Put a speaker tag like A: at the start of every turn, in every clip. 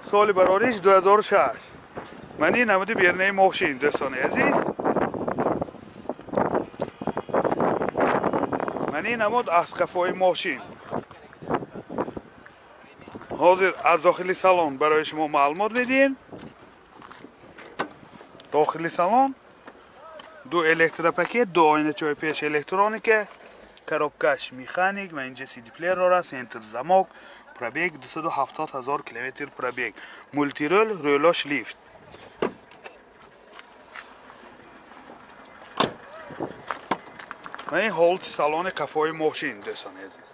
A: Соли барориш 2006. Мани намуди бернаи мошин, дӯстони азиз. Мани намуд аз қафои мошин. Ҳозир аз дохили салон барои шумо маълумот медиҳем. Дохили салон ду электропакет, ду оиначаҳои пеш электроника, коробкаш механик ва инҷа CD плеер дорад, центр замок, пробег 270 ҳазор километр пробег, мултирол, рӯлош лифт. Ва ин ҳолати салони қафои мошин, дӯстони азиз.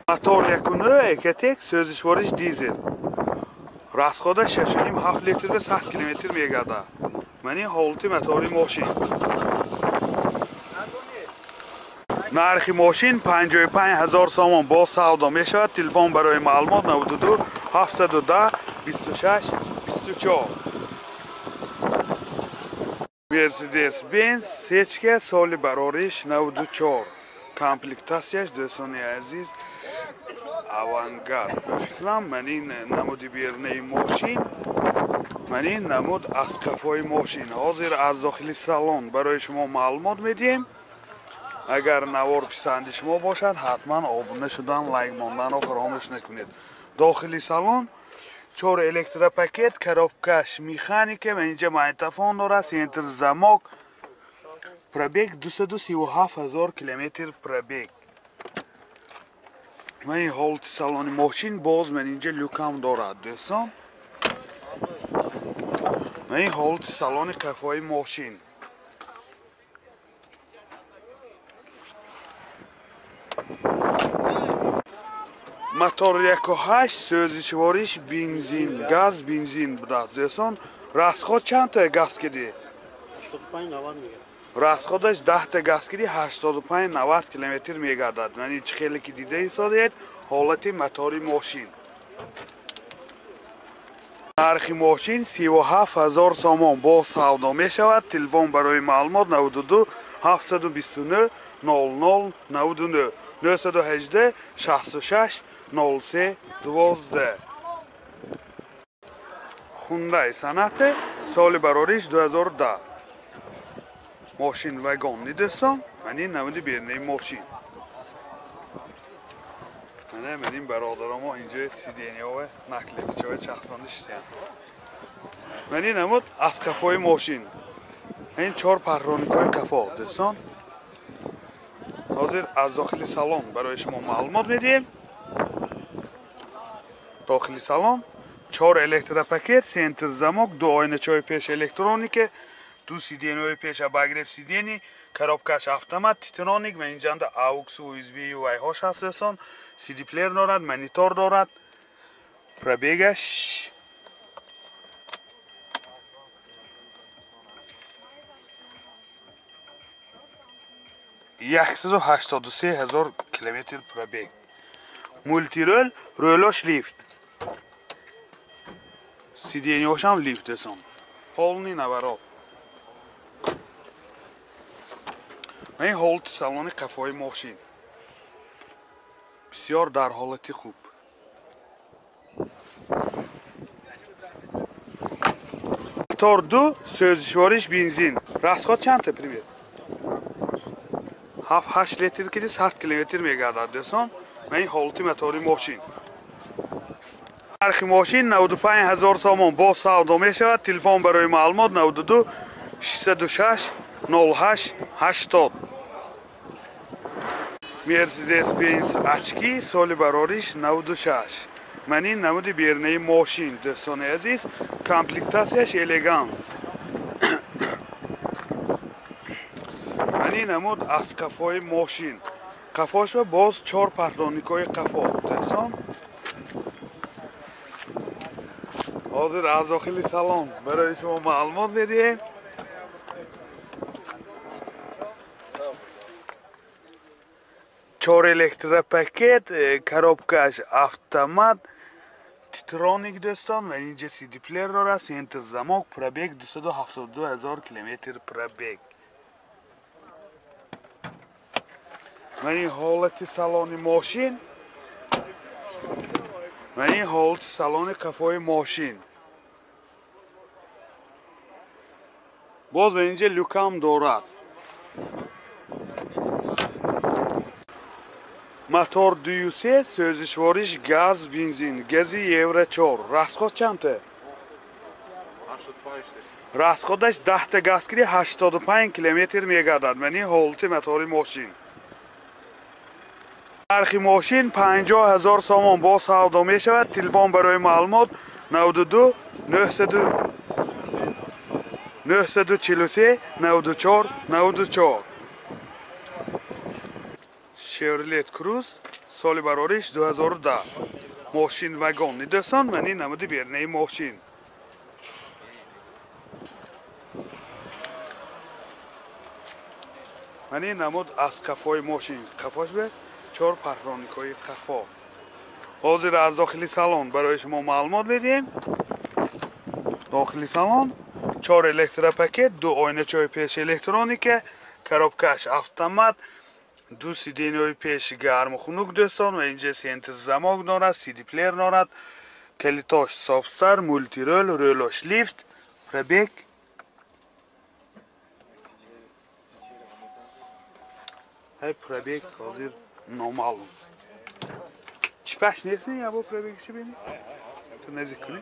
A: Мотор 1.9 Ecotec, сӯзишвориш дизел. Расхода 6,5-7 литр ба 100 километр мегардад. Ман ин ҳолати мотори мошин. Нархи мошин 55 ҳазор сомон бо савдо мешавад. Телефон барои маълумот 92 710 26 24. Mercedes-Benz сечка, соли барориш 94. Комплектатсияш, дӯстони азиз, авангард. Ба фикрам ман ин намуди бернаи мошин, ман ин намуд аз қафои мошин. Ҳозир аз дохили салон барои шумо маълумот медиҳем. Агар навор писанди шумо бошад, ҳатман обуна шудан, лайк монданро фаромӯш накунед. Дохили салон чор электропакет, коробкаш механика ва инҷа магнитофон дорад, центр замок, пробег 237 ҳазор километр пробег. Ман ин ҳолати салони мошин, боз ман инҷа люкам дорад, дӯстон. Ман ин ҳолати салони қафои мошин. Мотор 1.8, сӯзишвориш бензин, газ бензин будааст, дӯстон. Расход чанд та газ киди?
B: 85-90 мегардад.
A: Расходаш 10 та газ киди 85-90 километр мегардад. Мани чӣ хеле ки дида истодед, ҳолати мотори мошин. Нархи мошин 37 ҳазор сомон бо савдо мешавад. Телефон барои маълумот 92 729 00 99 918 66 03 12. Хундай Санате, соли барориш 2010. Мошин вагонни, дӯстон. Ман ин намуди бернаи мошин. Ман ин бародаромо инҷо сиденьяҳо наклепчаҳои часпонда шистанд. Ман ин намуд аз қафои мошин. Ин чор парроникҳои қафо, дӯстон. Ҳозир аз дохили салон барои шумо маълумот медиҳем. Дохили салон чор электропакет, центр замок, ду оиначаҳои пеш электроника, ду сиденьяҳои пеш обогрев сидений, коробкаш автомат, титроник ва инҷанда AUX, USB вайҳош ҳаст, дӯстон. CD плеер дорад, монитор дорад. Пробегаш 183 ҳазор километр пробег. Мултирол, рӯлош лифт. Сиденьяшам лифт, дӯстон. Полный наворот. Ин ҳолати салони қафои мошин. Бисёр дар ҳолати хуб. Мотор 2, сӯзишвориш бензин. Расход чанд та пример? 7-8 литр киди 100 километр мегардад, дӯстон. Ман ин ҳолати мотори мошин. Нархи мошин 95 ҳазор сомон бо савдо мешавад. Телефон барои маълумот 92 606 08 80. Mercedes-Benz Achki, соли барориш 96. Ман ин намуди бернаи мошин, дӯстони азиз. Комплектатсияш элеганс. Ман ин намуд аз қафои мошин. Қафошва боз чор парроникҳои қафо, дӯстон. Ҳозир аз дохили салон барои шумо маълумот медиҳем. Чор электропакет, коробкаш автомат, титроник, дӯстон, ва инҷа CD плеер дорад, центр замок, пробег 272 ҳазор километр пробег. Ман ин ҳолати салони мошин. Ман ин ҳолати салони қафои мошин. Боз инҷа люкам дорад. Мотор 2.3, сӯзишвориш газ, бензин, гази Евро 4. Расход чандта?
C: 85.
A: Расходаш 10 та газ кири 85 километр мегардад. Ман ин ҳолати мотори мошин. Нархи мошин 50 000 сомон бо савдо мешавад. Телефон барои маълумот 92 943 94 94. Chevrolet Cruze соли барориш 2010. Мошин вагон. Дӯстон, ман ин намуди бернаи мошин. Ман ин намуд аз қафои мошин. Қафош бе 4 парроникҳои қафо. Ҳозир аз дохили салон барои шумо маълумот медиҳем. Дохили салон 4 электропакет, 2 ойначаҳои пеш электроника, коробкаш автомат, 2 сиденьяҳои пеш гарму хунук дӯстон ва инҷа центр замок дорад, CD-плеер дорад, калитош собстар, мултирол, рӯлош лифт, пробег ҳай пробег ҳозир номаълум. Чипаш нест не ябо пробег чи бини? Ту наздик кунӣ?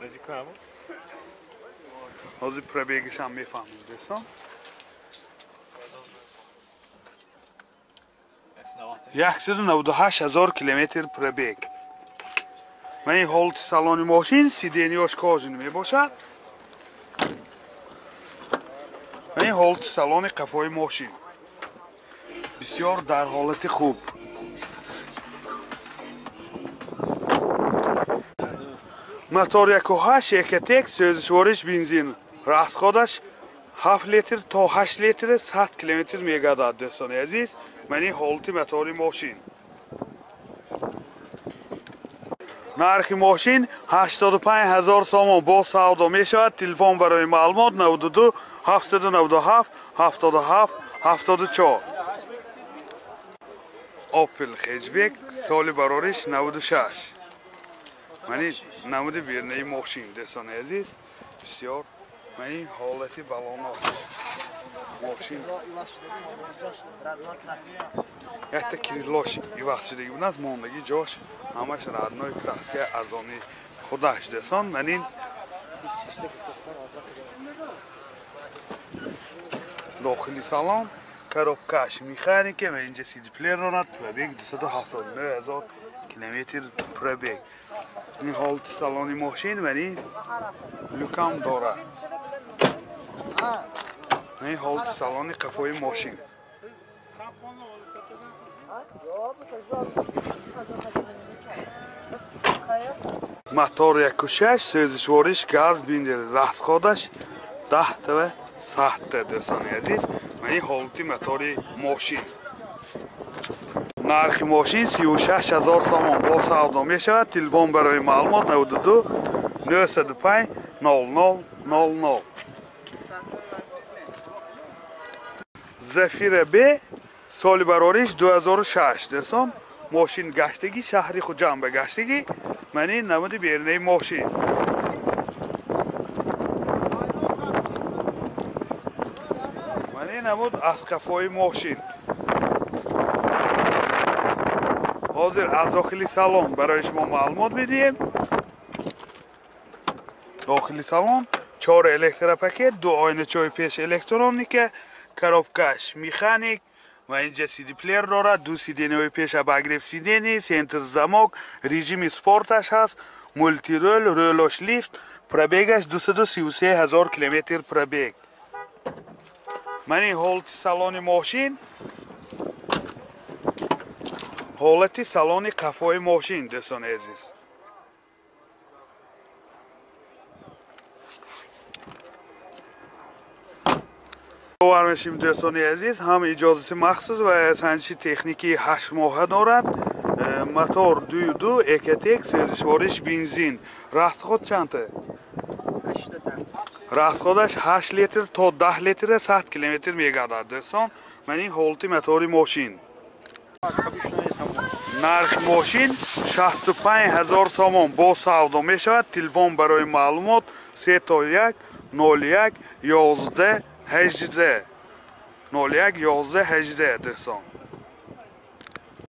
C: Наздик кунам?
A: Ҳозир пробегишам мефаҳмем дӯстон. 198 000 километр пробег. Ман ин ҳолати салони мошин, сиденьяш кожаный мебошад. Ман ин ҳолати салони қафои мошин. Бисёр дар ҳолати хуб. Мотор 1.8 Ecotec, сӯзишвориш бензин. Расходаш 7 литр то 8 литр 100 километр мегардад дӯстони азиз. Ман ин ҳолати мотори мошин. Нархи мошин 85 000 сомон бо савдо мешавад. Телефон барои маълумот 92 797 77 74. Opel Hatchback соли барориш 96. Ман ин намуди бернаи мошин дӯстони азиз. Бисёр ман ин ҳолати балонош мошин. Якта крилош иваз шудагӣ будааст, мондагӣ ҷош ҳамаш родной краска аз они худаш дӯстон. Ман ин дохили салон коробкаш механика ва инҷа CD-плеер дорад. Пробег 279 000 километр пробег. Ин ҳолати салони мошин ва ин люкам дорад. Ин ҳолати салони қафои мошин. Мотор 1.6, сӯзишвориш газ, бензин, расходаш 10 та ва 100 та дӯстони азиз. Ман ин ҳолати мотори мошин. Нархи мошин 36 000 сомон бо савдо мешавад. Телефон барои маълумот 92 905 00 00. Зафира Б соли барориш 2006 дӯстон. Мошин гаштагӣ шаҳри Хуҷанд ба гаштагӣ. Ман ин намуди бернаи мошин. Ман ин намуд аз қафои мошин. Ҳозир аз дохили салон барои шумо маълумот медиҳем. Дохили салон 4 электропакет, 2 ойначаҳои пеш электроника, коробкаш механик ва инҷа CD-плеер дорад, 2 сиденьяҳои пеш обогрев сиденья, центр замок, режими спорташ ҳаст, мултирол, рӯлош лифт, пробегаш 233 000 километр пробег. Ман ин ҳолати салони мошин. Ҳолати салони қафои мошин дӯстони азиз. Бовар мешим дӯстони азиз, ҳам иҷозати махсус ва санҷиши техникии 8 моҳа дорад. Мотор 2.2 Ecotec, сӯзишвориш бензин. Расход чандта? Расходаш 8 литр то 10 литр 100 километр мегардад дӯстон. Ман ин ҳолати мотори мошин. Нархи мошин 65 ҳазор сомон, бо савдо мешавад. Телефон барои маълумот 3 1 01 11 18 01 11 18, дӯстон.